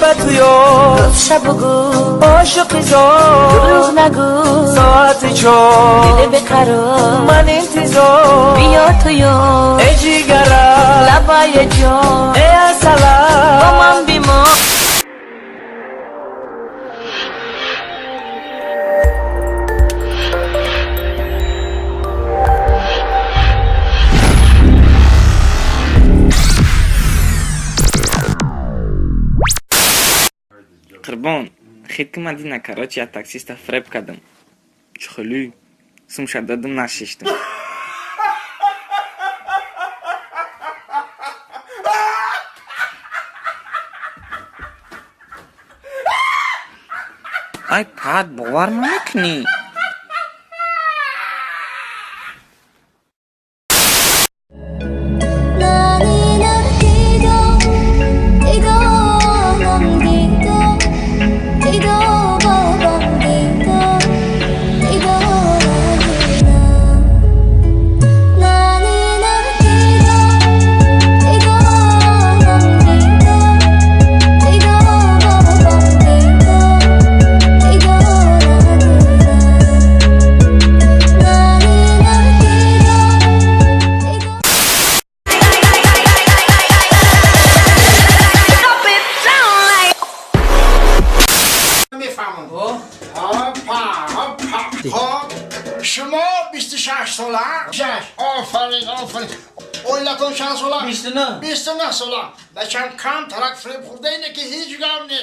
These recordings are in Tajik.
Ба ту ёр, Ростша бугӯ, ошиқи зор, дурӯғ нагӯ, соати 4, дили беқарор, ман интизор, биё ту ёр, э ҷигара, лабаи ҷон, э асала, бо ман бимон. Қурбон, хит ки ман дина, короче, я таксиста фреб кардам. Чухулӣ сумша дадум, нашиштам. Ай пад, бовар намекунӣ. Мефаҳмам. Опа, опа. Хоб, шумо 26 сола? Шаш. Офарин, офарин. Оилатон чанд сола? 29. 29 сола. Бачам, кам тарак фиреб хӯрда, ине ки ҳеҷ гап не.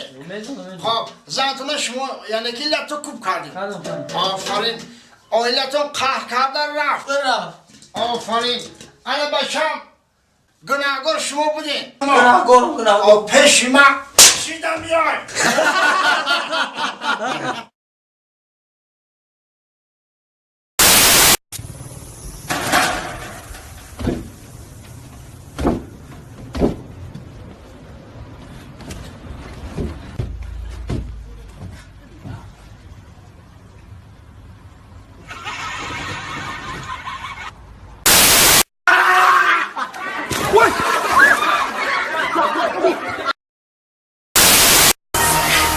Хоб, зантона шумо яъне ки лату куб кардем. Офарин. Оилатон қаҳр карда рафт. Офарин. Ана бачам, гунаҳгор шумо будем. Гунаҳгор, гунаҳгор. Пеши ма шида миёй.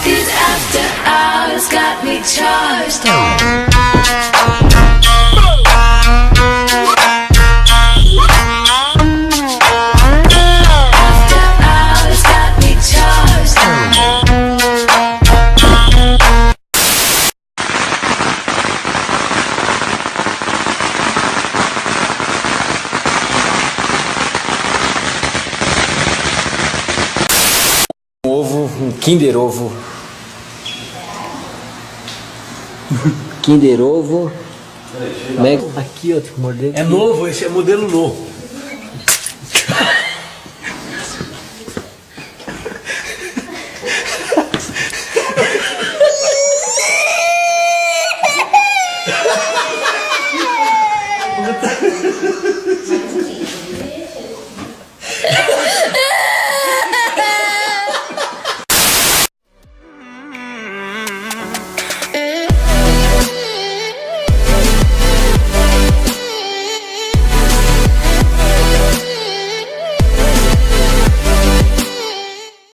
These after hours got me charged. After hours got me charged. Ovo, um Kinder Ovo. Kinder Ovo. Aqui, ó, tem que morder. É novo, esse é modelo novo.